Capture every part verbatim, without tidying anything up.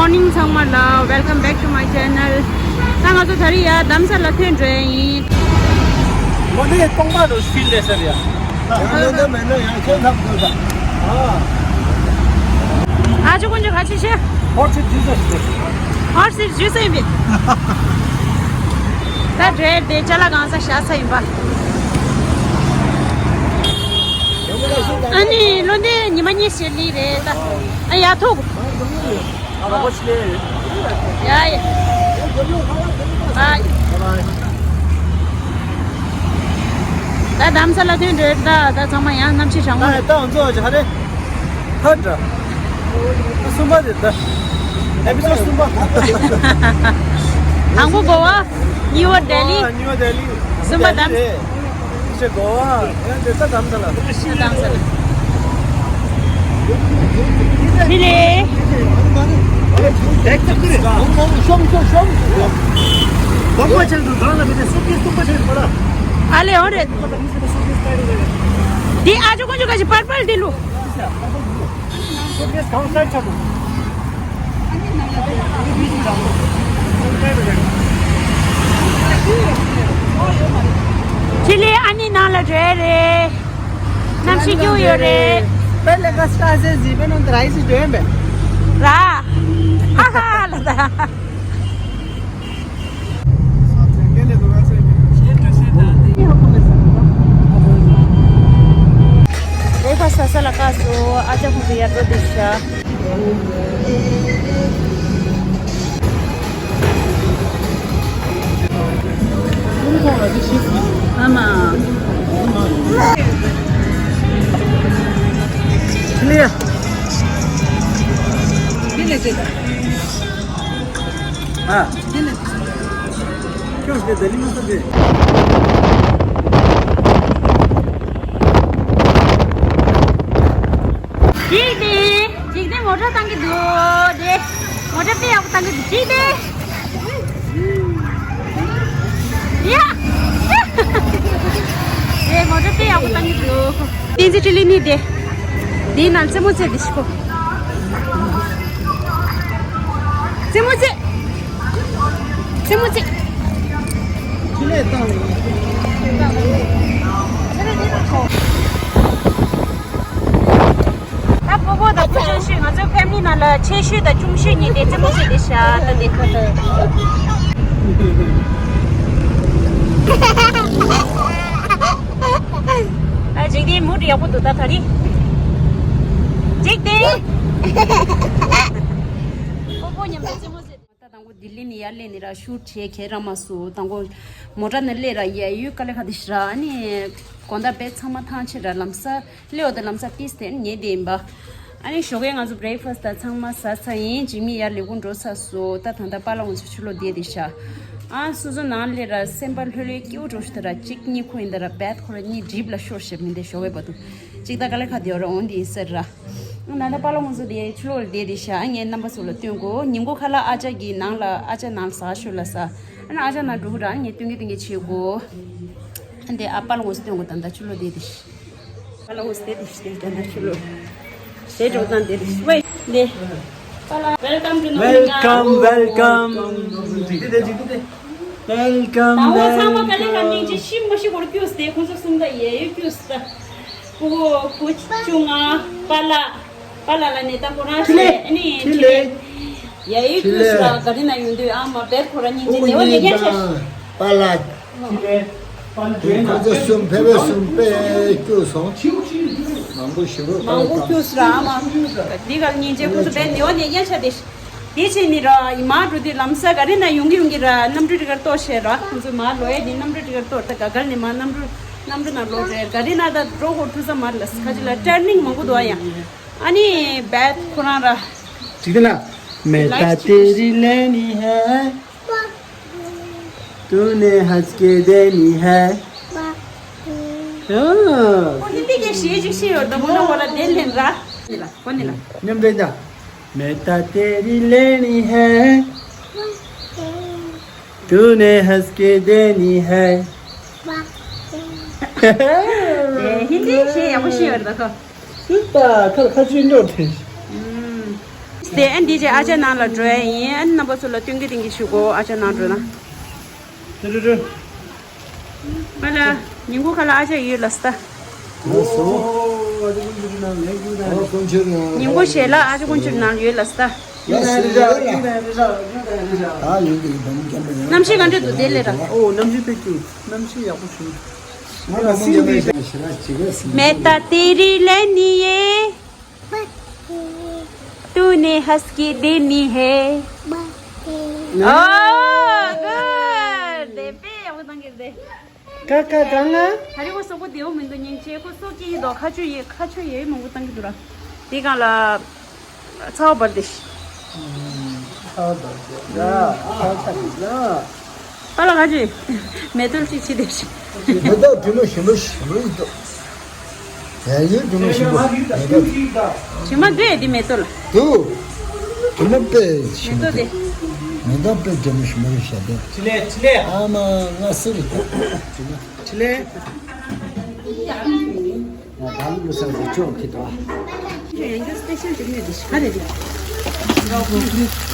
Morning ཚང་མ་ལ། Welcome back to my channel. ད་ང་ཚོ་ད་རེས་ཡ་རྡ་རམ་ས་ལ་ཐོན་འགྲོ་ཡ་ཡིན། ལོ་ནས་སྟོང་པ་རུ་ཕྱིན་ལས་ཟེར་ཡ། ཡང་ལོ་ནས་མེད་ན་ཡང་ཁྱོད་ལྷག་དགོས་ད། ཨ་ཅོ་ཀུན་ཅོ་ག་ཅི་ཤེ། ཧོར་ཚེ་དུས་ས་ཞིག་ཧོར་ཚེ་དུས་ས་ཡིན་པས། ད་འདྲེ་དེ་ཅ་ལག་གང་ས་བཞག་ས་ཡིན་པ། ཨ་ནི་ལོ་འདི་ཉི་མ་གཉིས་ཤིག་ལི་རེད་ད། ཨ་ཡ་ཐུག་ཡ་ཡ། ད་རྡ་རམ་ས་ལ་ཐོན་འགྲོ་ད། ད་ཚང་མ་ཡང་གནམ་གཤིས་གྲང་མོ་རེད། ད་ང་ཚོ་ཧ་རེ། ཧ་འདྲ། གསུམ་པ་རེད་ད། ཨེ་པི་སོ་ཌི་གསུམ་པ། དང་པོ་གོ་བ། གཉིས་པ་ལྡི་ལི། གཉིས་པ་ལྡི་ལི། གསུམ་པ་རྡ་རམ་ས། ཨེ་ཤེ་གོ་བ། ཡང་དེ་ད་རྡ་རམ་ས་ལ། རྡ་རམ་ས་ལ། མི་ལེ། ཨ་ལེ་འོ་རེད། འདི་ཨ་ཅོ་ཀུན་ཅོ་ག་ཅི་པར་པལ་འདི་ལུ། ཅི་ལེ་ཨ་ནི་ནང་ལ་འགྲོ་ཡ་རེད། གནམ་གཤིས་སྐྱིད་པོ་ཡོད་རེད། པེ་ལེ་ཀ་སི་ཏྲ་ཟེ་ཟི་པེ་ནོ་ཏྲ་ཨི་སི་ཏྲེན་པེ། ར། ཧ་ཧ་ལ་ད། རེ་ཁ་ས་ས་ལ་ཀ་སོ་ཨ་ཅག་ཁོང་གི་ཡར་འགྲོ་དེ་ཤ། ཨ་མ། ལེ། ལེ་ལེ་ལེ། ཨ། ལེ་ལེ། ཁྱོད་དེ་ལྡི་ལི་མ་སོང་དེ། འཇིག་རྟེན། འཇིག་རྟེན་མོ་ཊ་བཏང་གི་འདུག་དེ། མོ་ཊ་དཔེ་ཡག་པོ་བཏང་གི་འདུག་འཇིག་རྟེན། ཡ། དེ་མོ་ཊ་དཔེ་ཡག་པོ་བཏང་གི་འདུག་བསྟན་འཛིན་ཀྲི་ལི་ནི་དེ། དེའི་ནང་རྩེད་མོ་རྩེ་དེ་ཤི་ཁོ། རྩེད་མོ་རྩེ། རྩེད་མོ་རྩེ། ཁྱི་ལས་བཏང་། ད་སྤོ་བོ་དང་སྤོ་ཆུང་ཤོས་ང་ཚོའི་ཕེ་མི་ལི་ནང་ལ་ཆེ་ཤོས་དང་ཆུང་ཤོས་གཉིས་དེ་རྩེད་མོ་རྩེ་དེ་ཤ་ད་དེ་ཁ་ད། ཨ་འཇིག་རྟེན་མུ་ཏི་ཡག་པོ་འདུག་ད་ད་རིང་། འཇིག་རྟེན། སྤོ་བོ་མཉམ་དུ་རྩེད་མོ་རྩེ། ད་དང་པོ་ལྡི་ལི་ནས་ཡར་སླེབས་ནས་ར་ཤུ་བྱས་ཁྱེད་རང་མ་སུ་དང་པོ་མོ་ཊ་ནས་སླེབས་ར་ཡ་ཡུལ་དཀའ་ལས་ཁག་དེ་ཤི་ར་ཨ་ནི་དགོང་དག་བེད་ཚང་མ་ཐང་ཆད་ར་ལམ་ས་སླེབས་འོ་ད་ལམ་ས་ཏིས་དེ་ཉེ་དེ་ཡིན་པ། ཨ་ནི་ཞོགས་ཀས་ང་ཚོ་བྷི་རེག་ཕ་སི་ད་ཚང་མ་ཟ་ཚར་ཡིན། འཇིགས་མེད་ཡར་ལས་ཁུངས་འགྲོ་ཚར་སོ། ད་ད་ལྟ་པཱ་ལགས་ང་ཚོ་ཕྱི་ལོགས་བསྡད་དེ་ཤ་ཨ་སོ་སོ་ནང་སླེབས་ར་སེམས་པ་ལྷོད་ལྷོད་སྐྱིད་པོ་འགྲོ་ཤི་ད་ར་གཅིག་གཉིས་ཁུ་ཡིན་ད་ར་བེད་ཁོ་ར་གཉིས་གྲིབ་ལ་ཤོར་ཤེས་མིན་དེ་ཞོགས་ཀས་བར་དུ་གཅིག་ད་དཀའ་ལས་ཁག་དེ་ཡོད་ར་འོང་དེ་ཡིན་ཟེར་ར། ང་ད་པཱ་ལགས་ང་ཚོ་དེ་ཕྱི་ལོགས་ལ་བསྡད་དེ་ཤ་ངའི་རྣམ་པ་ཚོ་ལ་སྟོན་གོ་ཉིན་གུང་ཁ་ལག་ཨ་ཅག་གི་ནང་ལ་ཨ་ཅག་ནང་ལ་ཟ་ཤོད་ལ་ཟ། ཨ་ནི་ཨ་ཅག་ནང་འགྲོ་གི་ར་ངས་སྟོན་གི་སྟོན་གི་བྱེད་གོ་ཨ་འདི་ཨ་པཱ་ལགས་ང་ཚོ་སྟོན་གོ་ད་ད་ཕྱི་ལོགས་བསྡད་དེ་ཤ་པཱ་ལགས་ང་ཚོ་བསྡད་དེ་ཤ་ད་ད་ཕྱི་ལོགས་བསྡད་འགྲོ་ད་འདི་རེད་ཝེ་འདི། པཱ་ལགས། Welcome to Nongleka. Welcome, welcome. Welcome, ད་འོ་ཚང་མ་དཀའ་ལས་ཁག་སྙིང་རྗེ་ཤི་མ་ཤི་གོར་སྐྱོས་ཏེ་ཁོང་ཚོ་གསུམ་ད་ཡས་ཡོད་སྐྱོས་ད། ཕྲུ་གུ་བུ་ཆུང་ང་པཱ་ལགས། པཱ་ལགས་ལ་ནི་ད་ཁོ་རང་ཤི་ཨ་ནི་ཁྲི་ལེ། ཡ་ཡི་ཁྲི་ལེ། ཁྱོད་ཤ་ག་རེ་ན་ཡོང་དུས་ཨ་མ་བེད་ཁོ་རང་སྙིང་རྗེ་ནེ་བ་ནེ་རྒྱན་ཤ། པཱ་ལགས། ཁོ་ཚོ་གསུམ་ཕེ་བེ་གསུམ་པེ་སྐྱོ་སོང་། མང་པོ་ཞིག་རོ་མང་པོ་སྐྱོ་སོང་ཨ་མ། འདི་ག་སྙིང་རྗེ་ཁོ་ཚོ་བེད་ནེ་བ་ནེ་རྒྱན་ཤ་དེ། དེ་བྱས་ནི་ར་ཡི་མ་འགྲོ་དུས་ལམ་ས་ག་རེ་ན་ཡོང་གི་ཡོང་གི་ར་གནམ་གྲུ་དེ་གར་གཏོར་བྱས་ར་ཁོང་ཚོས་མ་ལོ་ཡ་དེ་གནམ་གྲུ་དེ་གར་གཏོར་ད་ག་གར་ནི་མ་གནམ་གྲུ་གནམ་གྲུ་ན་ལོ་རེ་ག་རེ་ན་ད་འགྲོ་ཧོ་ཐུ་ས་མ་ར་ལ་ཁ་ཅིག་ལ་ཊར་ནིང་མང་པོ་འདུག་ཨ་ཡ། ཨ་ནི་བེད་ཁོ་རང་ར། ཅིག་དེ་ན། मैं तो तेरी लेनी है। तूने हंस के देनी है। ཁོ་ཧིན་དི་སྐད་ཤེས་ཅིག་ཤེས་ཡོད་ད་མོ་ན་ཁོ་ལ་དེ་ལེན་ར། ཁོ་ནི་ལ། མཉམ་འབྲེལ་ཡ། मैं तो तेरी लेनी है। तूने हंस के देनी है། ཨེ་ཧིན་དི་ཤེས་ཡག་པོ་ཤེས་ཡོད་ད་ཁོ། སུས་ད་ཁ་ཁ་ཆུ་འགྲོ་དེ། ཨུམ། དེ་ཨན་འདི་རྗེས་ཨ་ཅག་ནང་ལ་འགྲོ་ཡ་ཡིན། ཨན་རྣམ་པ་ཚོ་ལ་སྟོན་གི་སྟོན་གི་ཞུ་གོ། ཨ་ཅག་ནང་འགྲོ་ན། ཏུ་ཏུ་ཏུ། ཨ་ལ། ཉིན་གུང་ཁ་ལ་ཨ་ཅག་ཡོད་ལ་སྟ། ཨོ་སོ། ཨོ་ཀུན་ཆུ་ན། ཉིན་གུང་ཞལ་ལག་ཨ་ཅག་ཀུན་ཆུ་ནང་ཡོད་ལ་སྟ། ཡ་སི་རི་ར། ད་ཡོད་གི་ལི་བམ་རྒྱབ་ན་ཡང་། གནམ་གཤིས་ག་འདྲ་འདུག་དེ་ལས་ར། ཨོ་གནམ་གཤིས་དཔེ་སྐྱིད། གནམ་གཤིས་ཡག་པོ་བྱུང་། ང་ལ་སིང་དེ་ཞེ་ན་ཅི་ག་སིང་། मैं तो तेरी लेनी है। तूने हंस के देनी है। ཨོ་གུཌ། དེ་དཔེ་ཡག་པོ་བཏང་གི་རེད། ཀ་ཀ་གང་ང་། ད་རེས་ཁོ་སོག་པོ་བདེ་བོ་མི་འདུག་སྙིང་རྗེ། ཁོ་སོག་སྐྱེ་ཡི་དོ། ཁ་ཆུ་ཡི་ཁ་ཆུ་ཡི་མང་པོ་བཏང་གི་འདུག་ར། དེ་གང་ལ། ཚ་བ་འབར་ཏེ། ཚ་བ་འབར་ཏེ་ལ། ཚ་བ་ཆགས་ཏེ་ལ། པ་ལ་ག་ཅི། མེ་ཏོག་ཅིག་ཕྱི་དེ་ཞིག་མེ་ཏོག་དྲི་མ་ཞིམ་པོ་ཞིམ་པོ་ཡིན་འདུག་དེ་ཡིན་དྲི་མ་ཞིམ་པོ་མེ་ཏོག་དྲི་མ་འདུག་ཨེ་དེ་མེ་ཏོག་ལ། འདུག་དྲི་མ་དཔེ་ཞིམ་པོ་མེ་ཏོག་དེ། མེ་ཏོག་དཔེ་དྲི་མ་ཞིམ་པོ་རེད་ཤག་དེ། ཕྱི་ལས་ཕྱི་ལས། ཨ་མ་ང་སུ་རེད་དྲི་མ། ཕྱི་ལས། ད་ལུ་ལུ་སར་རུ་ཅོག་གི་དོ། ཡང་སྐྱར་སི་པེ་ཤལ་ཅིག་ནས་འདི་ཤི་ཁ་རེ་རེད།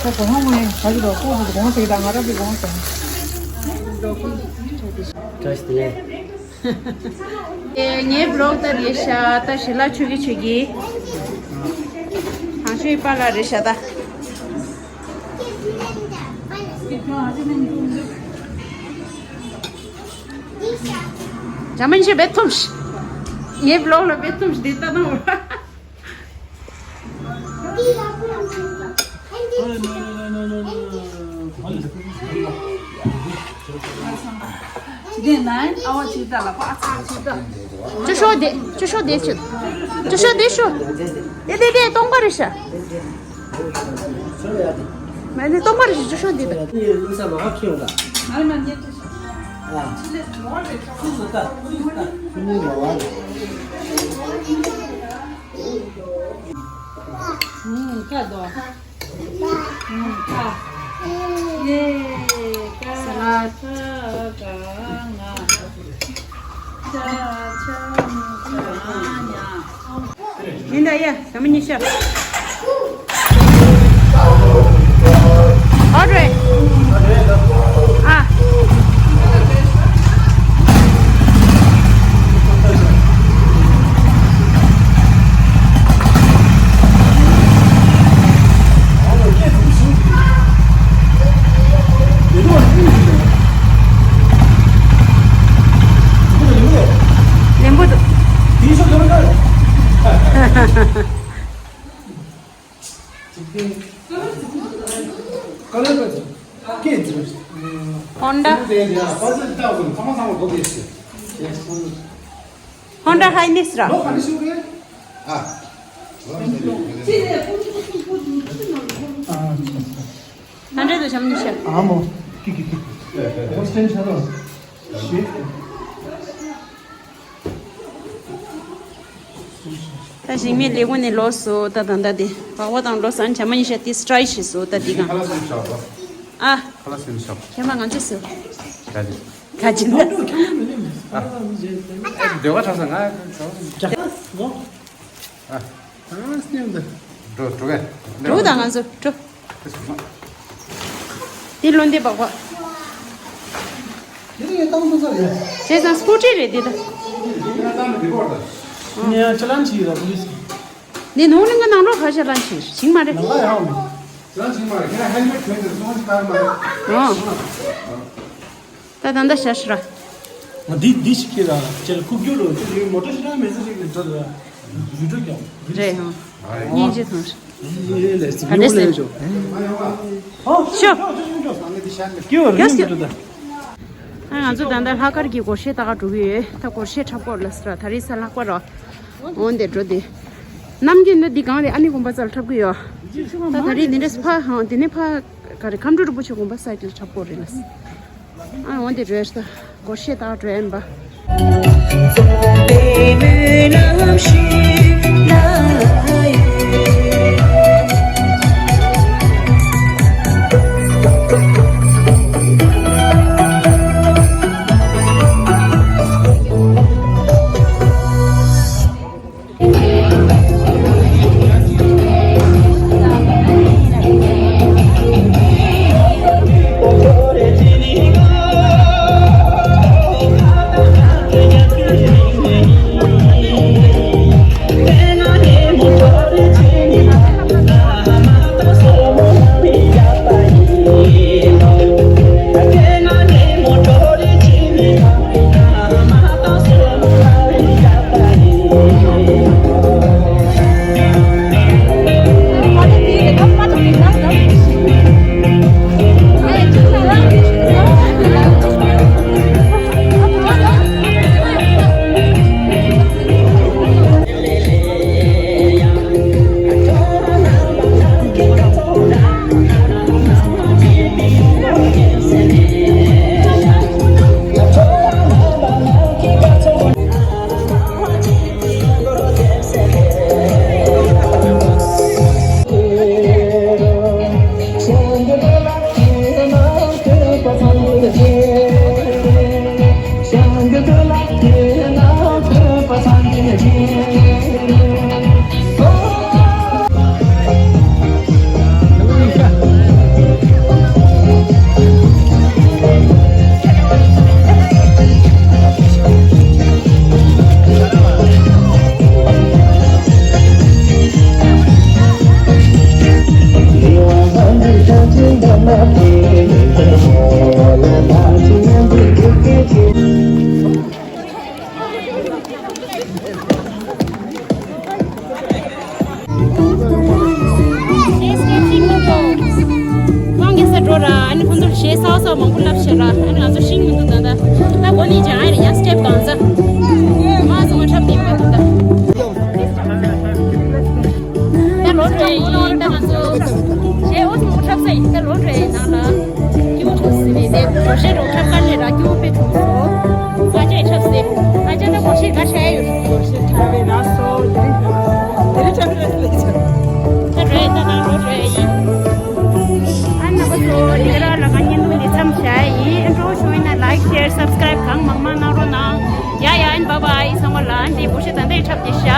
ཁོ་གོང་མ་ངོས་ད་གི་དོ་ཁོ་གི་གོང་ཟེར་ད་ང་ར་པའི་གོང་ཟེར། བཀྲ་ཤིས་བདེ་ལེགས། ཨེ་ངའི་བི་ལོག་ད་རེད་ཤག་ད་ཞལ་ལག་མཆོད་ཀྱི་མཆོད་ཀྱི། གང་ཤོས་པཱ་ལགས་རེད་ཤག་ད། ཇར་མ་ནི་ཤ་བེད་ཐུམ་ཤ། ངའི་བི་ལོག་ལ་བེད་ཐུམ་ཤ་དེ་ལྟ་ན་འོ། ཅི་དེ་ནའི་ཨ་བ་ཅི་ད་ལ་པ་ཨ་ཚ་ཅི་ད། ཅོ་ཤོ་དེ་ཅོ་ཤོ་དེ་ཅོ། ཅོ་ཤོ་དེ་ཤོ། དེ་དེ་དེ་སྟོང་པ་རེད་ཤག་མ་ནི་སྟོང་པ་རེད་ཤག་ཅོ་ཤོ་འདི་དང་། ཡིན་ད་ཡ། ཟ་མ་ཉི་ཤ། ཨོ་རེད། ཨ། ལེན་པོ་འདུག་ཧོན་ཌ། ཧོན་ཌ་ཧའི་ནེ་སི་ར། ཧོན་ཌ་དུ་བྱམས་ནི་ཤ། ཨ་མོ། ཀི་ཀི་ཀི་ཀི། ཧོ་སི་ཊེལ་ཆ་རོ། ཤི། ད་ཞིང་མི་ལས་ཁུངས་ནས་ལོག་སོང་། ད་ད་ད་དེ་བག་བ་དང་ལོ་སང་ཇར་མ་ནི་ཤ་དེ་སི་ཊ་རའི་ཤི་སོང་། ད་དེ་གང་ཁ་ལག་སེམས་ཤོག་ཨ། ཁ་ལག་སེམས་ཤོག་ཁྱེད་མ་ང་ཚོས་སོ། ད་དེ་ག་ཅི་ན། ཨ། སྡོད་པ་ཁྲག་ས་ང་ཆོག་ཨ། ཨ་སྙམ་དུ། འགྲོ་འགྲོ་གས། འགྲོ་དང་ང་ཚོ་འགྲོ། དེ་བློ་འདས་སྦག་སྦག་དེ་རིང་ཡང་བཏང་ཐུབ་ས་རེད། བྱས་ཙང་སྐུ་ཊི་རེད་འདི་ད། ངས་ཅ་ལན་བྱས་ཡོད་པོ་ལིས། འདི་ནོར་གླིང་གི་ནང་ལོགས་ཁ་ཤས་ལན་བྱས་ཤིང་མ་རེད། ནང་ལ་ཡང་མ། ཅ་ལན་བྱས་མ་རེད། ཁྱེད་རང་ཧེལ་མེ་ཊི་གྱོན་ཏེ་སོང་ཞིག་ལྟར་མ་རེད། ཨོ། ད་ད་ད་ཤ་ཤི་ར། ང་འདི་འདི་ཞིག་ཁྱེད་རང་ཁྱེད་ལ་ཁུག་རྒྱུ་རོ་ཅིག་ཡོད། མོ་ཊ་ཤི་ར་མེ་ས་ཞིག་ནས་འགྲོ་ལ་ཡུལ་འགྲོ་ཀྱང་རེད་ཧང་། སྙིང་རྗེ་ཐང་། ཨ་ལེ་སེ། ཤོ། ཨ་ང་ཚོ་ད་ལྟ་ལྷག་དཀར་གྱི་སྒོར་གཞས་ལྟ་ག་འགྲོ་གི་ཡོད། ད་སྒོར་གཞས་འཁྲབ་སྐོར་ལ་སི་ར་ད་རེས་གཟའ་ལྷག་པ་ར། འོན་ཏེ་འགྲོ་དེ། ནམ་རྒྱུན་ནི་འདི་སྒང་ལ་ཨ་ནི་དགོན་པ་རྩ་ལ་འཁྲབ་གི་ཡོད། ད་ད་རེས་འདི་འདྲས་ཕ་ཧང་འདི་ནས་ཕ་ག་རེ་ཁམས་སྤྲུལ་རིན་པོ་ཆེ་དགོན་པ་སའི་ཌི་ལ་འཁྲབ་སྐོར་རེད་ལ། ཨ་འོན་ཏེ་འགྲོ་ཡ་ད་སྒོར་གཞས་ལྟ་ག་འགྲོ་ཡ་ཡིན་པ། ཁོང་གིས་ས་འགྲོ་ར། ཨ་ནི་ཁོང་ཚོར་གཞས་གསར་གསར་མང་པོ་བསླབ་ཤག་ར། ཨ་ནི་ང་ཚོ་ཤེས་མི་འདུག་ད་ལྟ། ད་གོ་ནི་ཅང་ཨ་རེ་ཡ་སི་ཊེབ་གང་ས། མ་སོང་བ་འཁྲབ་ནི་མ་འདུག་ད། ད་ལོ་འགྲོ་ཡི་ད་ང་ཚོ། གཞས་ཨོ་ཚོ་འཁྲབ་ས་ཡིན། ད་ལོ་འགྲོ་ཡི་ནང་ལ། སྐྱིད་པོ་ཐུག་སྲིད་པས་དེ་སྒོར་གཞས་འགྲོ་འཁྲབ་དཀའ་ལས་ར། སྐྱིད་པོ་དཔེ་ཐུག་སོང་། ས་ཆ་འཁྲབ་སྲིད། ས་ཆ་ད་སྒོར་གཞས་ག་ཤ་ཡ་ཡོད། སྒོར་གཞས་འཁྲབ་པའི་ར་སོ་དེ་རིང་དེ་རིང་འཁྲབ་རེད་ལས་ཆ། ད་རེད་ད་ད་རོ་རེད་ཡིན། ཨ་ན་པ་སོ་དེ་ར་ལ་ག་ཉིན་དུ་ནི་མཚམས་བཞག་ཡིན། འགྲོ་བྱུང་ཡིན་ན་ལའིཀ་ཤེར་སབ་སི་ཀ་རའིབ་གང་མང་མང་གནང་རོགས་གནང་། ཡ་ཡ་ཨན་བྷ་བྷའི་ཚང་མ་ལ། ཨན་དེ་སྒོར་གཞས་ད་འདི་འཁྲབ་ཀྱི་ཤ།